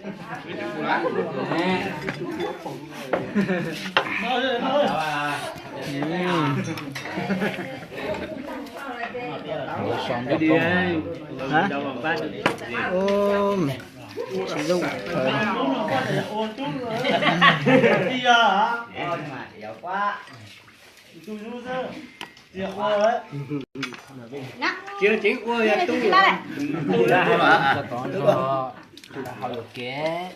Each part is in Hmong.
Hả? Ôm. Tsis lub. Tsis tseem ua yog tu. Hau lus kev.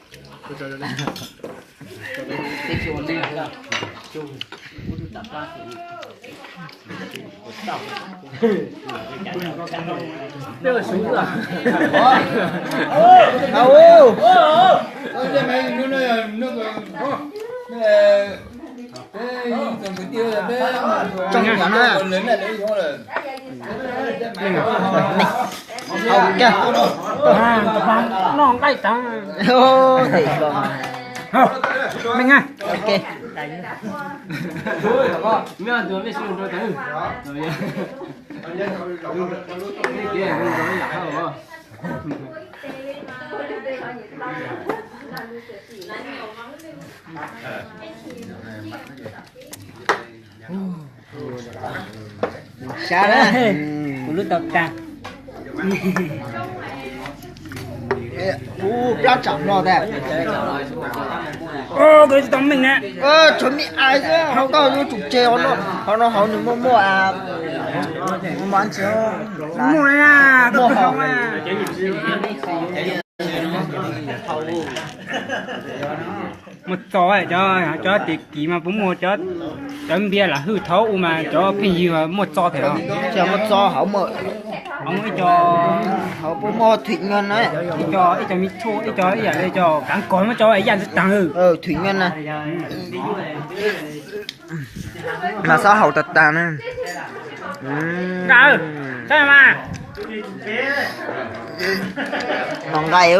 Tsoo nyob na. Hau kiag. Noj nqaij tag. Meej a. Ok. Sab na, kuv lub tau tag. Ub, plab tsam no tas. Koj tsis tau meej na. Tshuav me ais xwb, hauv koj yuav tsum tseg os no, hauv no hauv nws muaj muaj a. Muaj na, koj muaj hauv. Muaj txo cov, cov tias kiv mas puas muaj cov, cov npias lam hwj thaum ub mas cov pheej yig muaj txo thiab. Muaj txo hauv, hauv ib co, hauv puas muaj thwm nyuag na. Ib co ib co me tshuaj, ib co ib yam li co kav kos muab tso ib yam ntxwv taag. Thwm nyuag na. Mas xob haus tag tag na. Nqa, saib mas. Noj nqaij.